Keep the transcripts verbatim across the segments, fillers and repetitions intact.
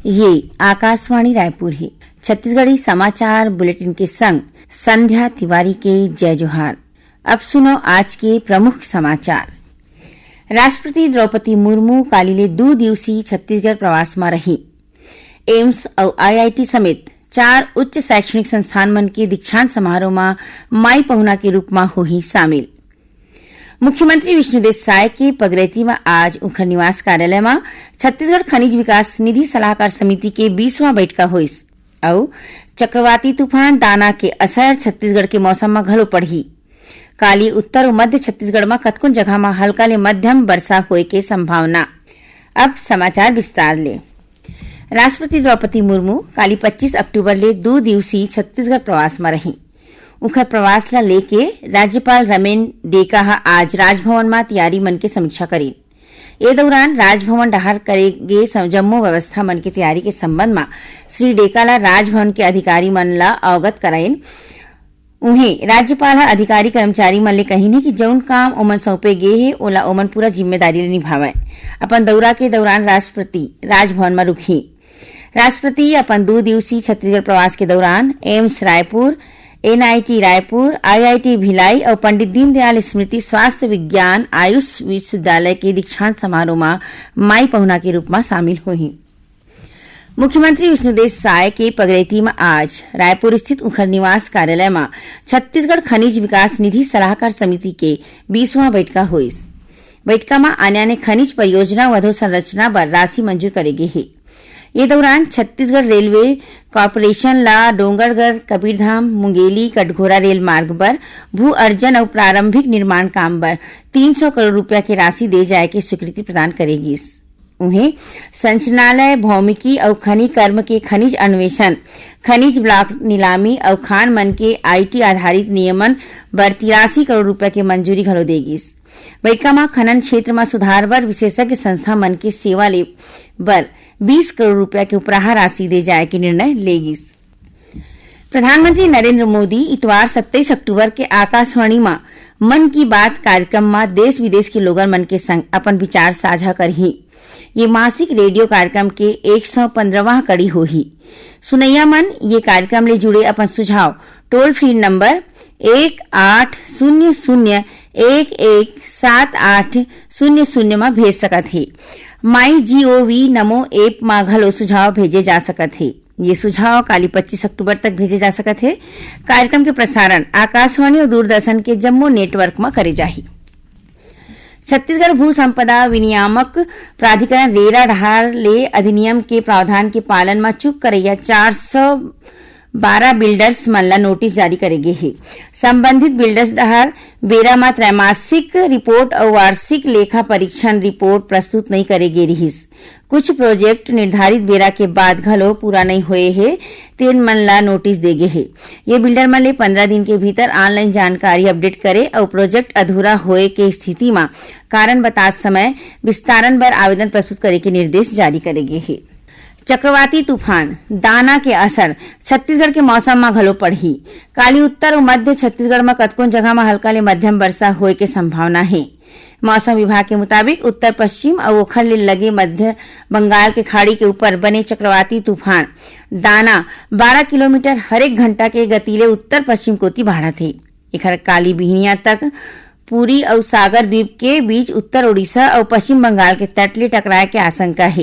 ये आकाशवाणी रायपुर हे। छत्तीसगढ़ी समाचार बुलेटिन के संग संध्या तिवारी के जय जोहार। अब सुनो आज के प्रमुख समाचार। राष्ट्रपति द्रौपदी मुर्मू काली ले दू दिवसीय छत्तीसगढ़ प्रवास म रही। एम्स अउ आईआईटी समेत चार उच्च शैक्षणिक संस्थान मन के दीक्षांत समारोह म माई पहुना के रूप म होही शामिल। मुख्यमंत्री विष्णुदेव साय के पगरैती म आज उंखर निवास कार्यालय म छत्तीसगढ़ खनिज विकास निधि सलाहकार समिति के बीसवां बैठका होइस। अउ चक्रवाती तूफान दाना के असर छत्तीसगढ़ के मौसम म घलो पड़ही। काली उत्तर अउ मध्य छत्तीसगढ़ म कतकोन जगह म हल्का ले मध्यम वर्षा होए के संभावना। अब समाचार विस्तार ले। राष्ट्रपति द्रौपदी मुर्मू काली पच्चीस अक्टूबर ले दू दिवसीय छत्तीसगढ़ प्रवास म रही। उंखर प्रवास ला लेके राज्यपाल रमेन डेका ह आज राजभवन म तैयारी मन के समीक्षा करीन। ए दौरान राजभवन डहार करे गे स-, जम्मो व्यवस्था मन के तैयारी के संबंध म श्री डेका ला राजभवन के अधिकारी मन ला अवगत कराइन। उहें, राज्यपाल ह अधिकारी कर्मचारी मन ले कहिन हे कि जउन काम ओमन सौंपे गे हे, ओला ओमन पूरा जिम्मेदारी ले निभावय। अपन दौरा के दौरान राष्ट्रपति राजभवन म रुकही। राष्ट्रपति अपन दू दिवसीय छत्तीसगढ़ प्रवास के दौरान AIIMS Raipur, NIT Raipur, IIT Bhilai अउ पंडित दीनदयाल स्मृति स्वास्थ्य विज्ञान आयुष विश्वविद्यालय के दीक्षांत समारोह म माई पहुना के रूप म शामिल होही। मुख्यमंत्री विष्णुदेव साय के पगरैती म आज रायपुर स्थित उंखर निवास कार्यालय म छत्तीसगढ़ खनिज विकास निधि सलाहकार समिति के बीसवां बैठका होइस। बैठका म आने-आने खनिज परियोजना अउ अधोसंरचना बर राशि मंजूर करे गे हे। ये दौरान छत्तीसगढ़ रेलवे कॉरपोरेशन ला डोंगरगढ़, कबीरधाम, मुंगेली, कटघोरा रेल मार्ग बर भू अर्जन अउ प्रारंभिक निर्माण काम बर तीन सौ करोड़ रुपया के राशि दे जाय के स्वीकृति प्रदान करे गिस। उहें, संचालनालय भौमिकी अउ खनिज कर्म के खनिज अन्वेषण, खनिज ब्लॉक नीलामी अउ खान मन के आईटी आधारित नियमन बर तिरासी करोड़ रुपया के मंजूरी घलो दे गिस। बैठका म खनन क्षेत्र म सुधार बर विशेषज्ञ संस्था मन के सेवा ले बर बीस करोड़ रुपया के उपराहा राशि दे जाय के निर्णय ले गिस। प्रधानमंत्री नरेंद्र मोदी इतवार सत्ताईस अक्टूबर के आकाशवाणी म मन की बात कार्यक्रम म देश विदेश के लोगन मन के संग अपन विचार साझा करही। ये मासिक रेडियो कार्यक्रम के एक सौ पंद्रहवां कड़ी होही। सुनैया मन ये कार्यक्रम ले जुड़े अपन सुझाव टोल फ्री नंबर एक आठ शून्य शून्य एक एक सात आठ शून्य शून्य म भेज सकत हे। माई जीओवी नमो ऐप म घलो सुझाव भेजे जा सकत हे। ये सुझाव काली पच्चीस अक्टूबर तक भेजे जा सकत हे। कार्यक्रम के प्रसारण आकाशवाणी अउ दूरदर्शन के जम्मो नेटवर्क म करे जाही। छत्तीसगढ़ भू संपदा विनियामक प्राधिकरण रेरा डहार ले अधिनियम के प्रावधान के पालन म चूक करइया चार सौ बारह बिल्डर्स मन ला नोटिस जारी करे गे हे। संबंधित बिल्डर्स डहार बेरा म त्रैमासिक रिपोर्ट अउ वार्षिक लेखा परीक्षण रिपोर्ट प्रस्तुत नइ करे गे रिहिस। कुछ प्रोजेक्ट निर्धारित बेरा के बाद घलो पूरा नइ होए हे, तेन मन ला नोटिस दे गे हे। ये बिल्डर मन ले पंद्रह दिन के भीतर ऑनलाइन जानकारी अपडेट करे अउ प्रोजेक्ट अधूरा होए के स्थिति म कारण बतात समय विस्तारण बर आवेदन प्रस्तुत करे के निर्देश जारी करे गे हे। चक्रवाती तूफान दाना के असर छत्तीसगढ़ के मौसम म घलो पड़ही। काली उत्तर अउ मध्य छत्तीसगढ़ म कतकोन जगह म हल्का ले मध्यम वर्षा होए के संभावना हे। मौसम विभाग के मुताबिक, उत्तर पश्चिम अउ ओखर ले लगे मध्य बंगाल के खाड़ी के ऊपर बने चक्रवाती तूफान दाना बारह किलोमीटर हरेक घंटा के गति ले उत्तर पश्चिम कोति बाढ़त हे। एखर काली बिहनिया तक पुरी अउ सागर द्वीप के बीच उत्तर ओडिशा अउ पश्चिम बंगाल के तट ले टकराए के आशंका हे।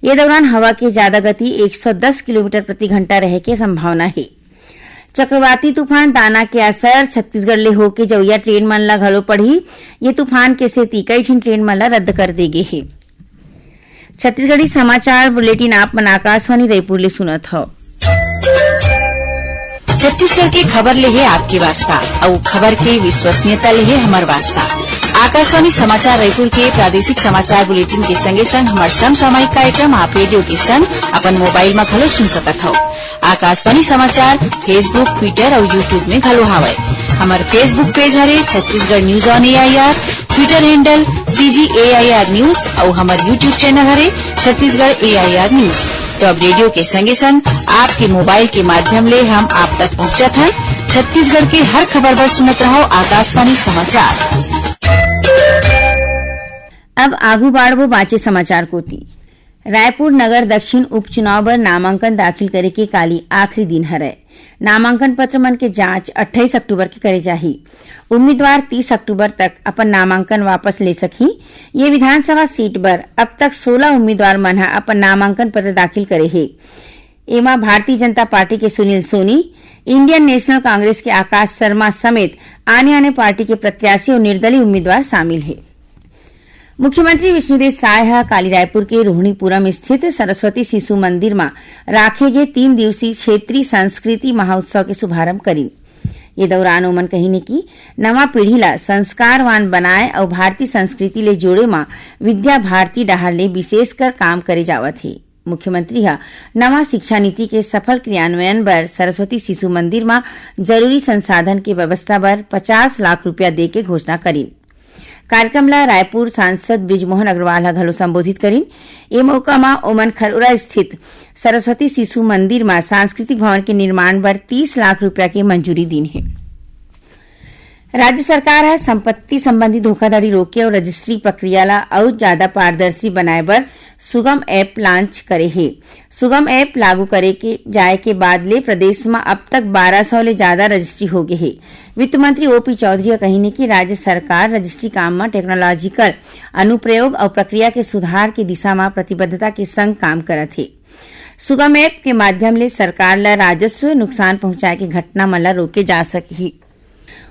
ये दौरान हवा के जादा गति एक सौ दस किलोमीटर प्रति घंटा रहे के संभावना हे। चक्रवाती तूफान दाना के असर छत्तीसगढ़ ले होके जवइया ट्रेन मन ला घलो पड़ही। ये तूफान के सेती कई ठिन ट्रेन मन ला रद्द कर दे गे हे। छत्तीसगढ़ी समाचार बुलेटिन आप मन आकाशवाणी रायपुर ले सुनत हव। छत्तीसगढ़ के खबर ले हे आपके वास्ता, अउ खबर के विश्वसनीयता ले हे हमर वास्ता। आकाशवाणी समाचार रायपुर के प्रादेशिक समाचार बुलेटिन के संगे संग हमर समसामयिक कार्यक्रम आप रेडियो के संग अपन मोबाइल म घलो सुन सकत हव। आकाशवाणी समाचार Facebook, Twitter अउ YouTube में घलो हावय। हमर Facebook पेज हरे Chhattisgarh news on AIR, Twitter handle CG AIR news अउ हमर YouTube चैनल हरे छत्तीसगढ़ एआईआर न्यूज। तो अब रेडियो के संगे संग आपके मोबाइल के माध्यम ले हम आप तक पहुंचत हन छत्तीसगढ़ के हर खबर बर सुनत रहो आकाशवाणी समाचार। अब आगू बाढ़बो बांचे समाचार कोती। रायपुर नगर दक्षिण उपचुनाव बर नामांकन दाखिल करे के काली आखिरी दिन हरय। नामांकन पत्र मन के जांच अट्ठाईस अक्टूबर के करे जाही। उम्मीदवार तीस अक्टूबर तक अपन नामांकन वापस ले सकही। ये विधानसभा सीट बर अब तक सोलह उम्मीदवार मन ह अपन नामांकन पत्र दाखिल करे हे। एमा भारतीय जनता पार्टी के सुनील सोनी, इंडियन नेशनल कांग्रेस के आकाश शर्मा समेत आने-आने पार्टी के प्रत्याशी अउ निर्दलीय उम्मीदवार शामिल हे। मुख्यमंत्री विष्णुदेव साय ह काली रायपुर के रोहिणीपुरम स्थित सरस्वती शिशु मंदिर म राखे गे तीन दिवसीय क्षेत्रीय संस्कृति महोत्सव के शुभारंभ करिन। ये दौरान ओमन कहिन कि नवा पीढ़ी ला संस्कारवान बनाए अउ भारतीय संस्कृति ले जोड़े म विद्या भारती डहार ले विशेषकर काम करे जावत हे। मुख्यमंत्री ह नवा शिक्षा नीति के सफल क्रियान्वयन बर सरस्वती शिशु मंदिर म जरूरी संसाधन के व्यवस्था बर पचास लाख रुपया दे के घोषणा करिन। कार्यक्रम ल रायपुर सांसद बृजमोहन अग्रवाल ह घलो संबोधित करिन। ए मौका म ओमन खरोरा स्थित सरस्वती शिशु मंदिर म सांस्कृतिक भवन के निर्माण बर तीस लाख रुपया के मंजूरी दीन हे। राज्य सरकार ह संपत्ति संबंधी धोखाधड़ी रोके अउ रजिस्ट्री प्रक्रिया ला अउ ज्यादा पारदर्शी बनाए बर सुगम ऐप लॉन्च करे हे। सुगम ऐप लागू करे के जाए के बाद ले प्रदेश म अब तक बारह सौ ले ज्यादा रजिस्ट्री हो गे हे। वित्त मंत्री ओपी चौधरी ह कहिन कि राज्य सरकार रजिस्ट्री काम म टेक्नोलॉजिकल अनुप्रयोग अउ प्रक्रिया के सुधार के दिशा म प्रतिबद्धता के संग काम करत हे। सुगम ऐप के माध्यम ले सरकार ल राजस्व नुकसान पहुंचाए के घटना मन ल रोके जा सकही।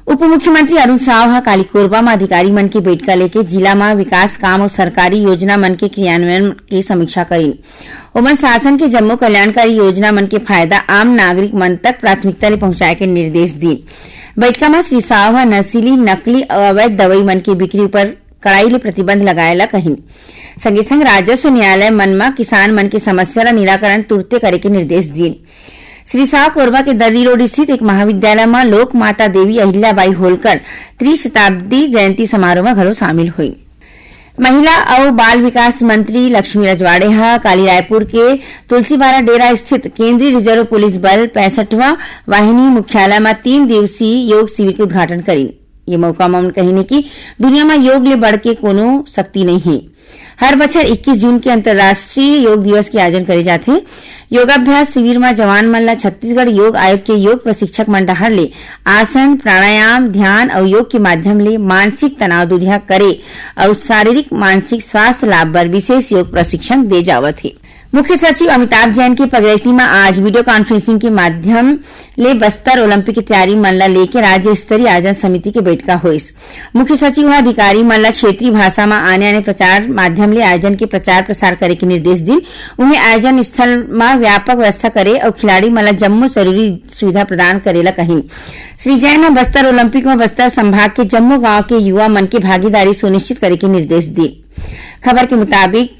उप मुख्यमंत्री अरुण साव ह काली कोरबा म अधिकारी मन के बैठका लेके जिला म विकास काम अउ सरकारी योजना मन के क्रियान्वयन के समीक्षा करिन। ओमन शासन के जम्मो कल्याणकारी योजना मन के फायदा आम नागरिक मन तक प्राथमिकता ले पहुंचाए के निर्देश दीन। बैठका म श्री साव ह नशीली, नकली अउ अवैध दवई मन के बिक्री ऊपर कड़ाई ले प्रतिबंध लगाए ला कहिन। संगे संग राजस्व न्यायालय मन म किसान मन के समस्या ला निराकरण तुरते करे के निर्देश दीन। श्री साव कोरबा के दर्री रोड स्थित एक महाविद्यालय म लोक माता देवी अहिल्याबाई होलकर त्रिशताब्दी जयंती समारोह म घलो शामिल हुई। महिला अउ बाल विकास मंत्री लक्ष्मी रजवाड़े ह काली रायपुर के तुलसीबारा डेरा स्थित केंद्रीय रिजर्व पुलिस बल पैंसठवां वाहिनी मुख्यालय म तीन दिवसीय योग शिविर के उद्घाटन करिन। ये मौका म उन्होंने कहिन कि दुनिया म योग ले बढ़ के कोनो शक्ति नहीं हे। हर बछर इक्कीस जून के अंतर्राष्ट्रीय योग दिवस के आयोजन करे जाथे। योगाभ्यास शिविर म जवान मन ल छत्तीसगढ़ योग आयोग के योग प्रशिक्षक मन डहार ले आसन, प्राणायाम, ध्यान अउ योग के माध्यम ले मानसिक तनाव दूरिहा करे अउ शारीरिक मानसिक स्वास्थ्य लाभ बर विशेष योग प्रशिक्षण दे जावत हे। मुख्य सचिव अमिताभ जैन के पगरैती म आज वीडियो कॉन्फ्रेंसिंग के माध्यम ले बस्तर ओलंपिक के तैयारी मन ला लेके राज्य स्तरीय आयोजन समिति के बैठका होइस। मुख्य सचिव ह अधिकारी मन ला क्षेत्रीय भाषा म आने-आने प्रचार माध्यम ले आयोजन के प्रचार प्रसार करे के निर्देश दीन। उहें, आयोजन स्थल म व्यापक व्यवस्था करे अउ खिलाड़ी मन ला जम्मो जरूरी सुविधा प्रदान करे ला कहिन। श्री जैन ह बस्तर ओलंपिक म बस्तर संभाग के जम्मो गांव के युवा मन के भागीदारी सुनिश्चित करे के निर्देश दीन। खबर के मुताबिक,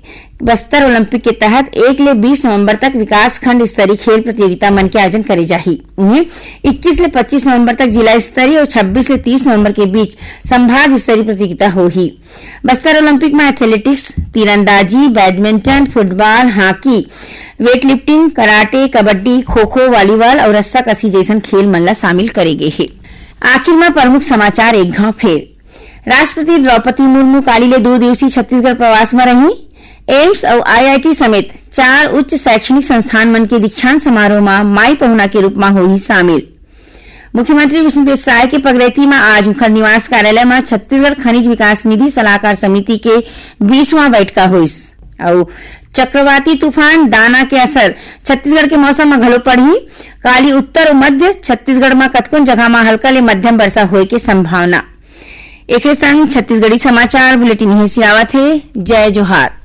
बस्तर ओलंपिक के तहत एक ले बीस नवंबर तक विकास खंड स्तरीय खेल प्रतियोगिता मन के आयोजन करे जाही। उहें, इक्कीस ले पच्चीस नवंबर तक जिला स्तरीय अउ छब्बीस ले तीस नवंबर के बीच संभाग स्तरीय प्रतियोगिता होही। बस्तर ओलंपिक म एथलेटिक्स, तीरंदाजी, badminton, football, hockey, weightlifting, karate, kabaddi, kho kho, volleyball अउ रस्साकसी जइसन खेल मन ला शामिल करे गे हे। आखिर म प्रमुख समाचार एक घांव फेर। राष्ट्रपति द्रौपदी मुर्मू काली ले दो दिवसीय छत्तीसगढ़ प्रवास म रही। एम्स अउ आईआईटी समेत चार उच्च शैक्षणिक संस्थान मन के दीक्षांत समारोह म माई पहुना के रूप म होही शामिल। मुख्यमंत्री विष्णुदेव साय के पगरैती म आज उखर निवास कार्यालय म छत्तीसगढ़ खनिज विकास निधि सलाहकार समिति के बीसवां बैठका होइस। अउ चक्रवाती तूफान दाना के असर छत्तीसगढ़ के मौसम म घलो पड़ही। काली उत्तर अउ मध्य छत्तीसगढ़ म कतकोन जगह म हल्का ले मध्यम वर्षा होए के संभावना। एखरे संग छत्तीसगढ़ी समाचार बुलेटिन इहें सिरावत हे। जय जोहार।